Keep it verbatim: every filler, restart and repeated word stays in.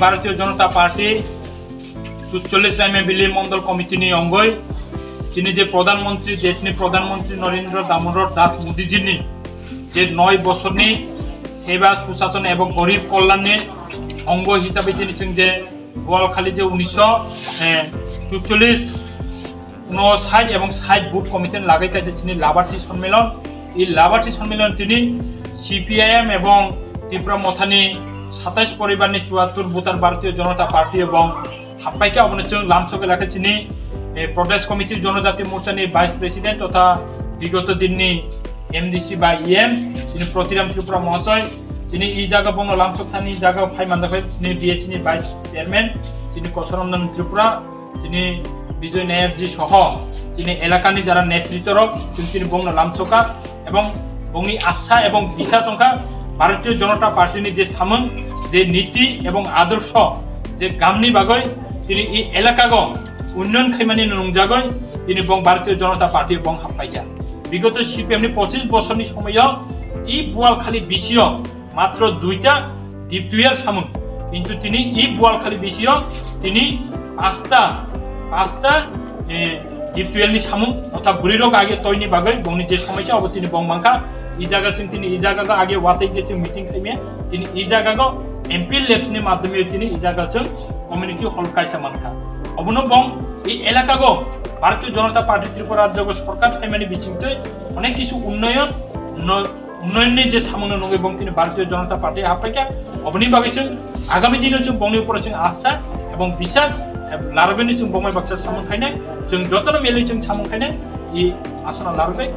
Bharatiya Janata Party chutchollis Raimabili Mondol Committee ni ongoi chini je Pradhan Mantri, deshni Pradhan Mantri Narendra Damodar Das Modi ji ni je noi bosorni seba, sushason ebong gorib kolyanni ongo hisabe tini chwng je Boalkhali je unisho chutchollis, unoshat ebong sait booth committee ni lagai kaisa chini labarthi sonmilon. I labarthi sonmilon tini C P I M ebong Tipra Mothani satais poribar ni chuattur voter Bharatiya Janata Party ebong happai khe, obono chwng lamsok elakha chini, eh, Pradesh Committee Janajati Morcha ni Vice President totha bigoto din ni M D C bai E M chini Protiram Tripura Mohasoi, chini i jaga bongno lamsok thani jaga phai manjakha chini B S C ni Vice Chairman chini Kosoram Nandan Tripura, chini Bijoy Nayak ji soho chini elakani jara netritwa rok chwng chini bongno lamsokha. Ebong bongni asa ebong bisas wngkha Bharatiya Janata Party ni je samung, je niti ebong adorsho, je gamni bagoi tini i elakago unnoyon khaimani nungjagoi tini bong Bharatiya Janata Party bong happaikha. Bigoto C P M ni pochis bosorni somoyo i Boalkhali bisio matro duita diptuyal samung, kintu tini i Boalkhali bisio tini pasta, pasta, eh, diptuyal ni samung, orthat bwrwi rok age toini bagwi bongni je somosya obo tini bong mankha. I jaga chwng tini i jaga go age watwi khe chwng meeting khaimya, tini i jaga go M P left ni madhyome tini i jaga chwng community hall kaisa mankha. Obono bong i elaka go Bharatiya Janata Party Tripura rajya go sorkar phaimani bisingtwi onek kisu unnoyon, unno-, unnoyonni je samungno nugwi bong tini Bharatiya Janata Party happaikha. Oboni bagwi chwng agami dino chwng bongni uporo chwng asa ebong bisas eb-, larogwini chwng bongbai baksa samung khainai. Chwng jotono meli chwng samung khainai i asana larogwi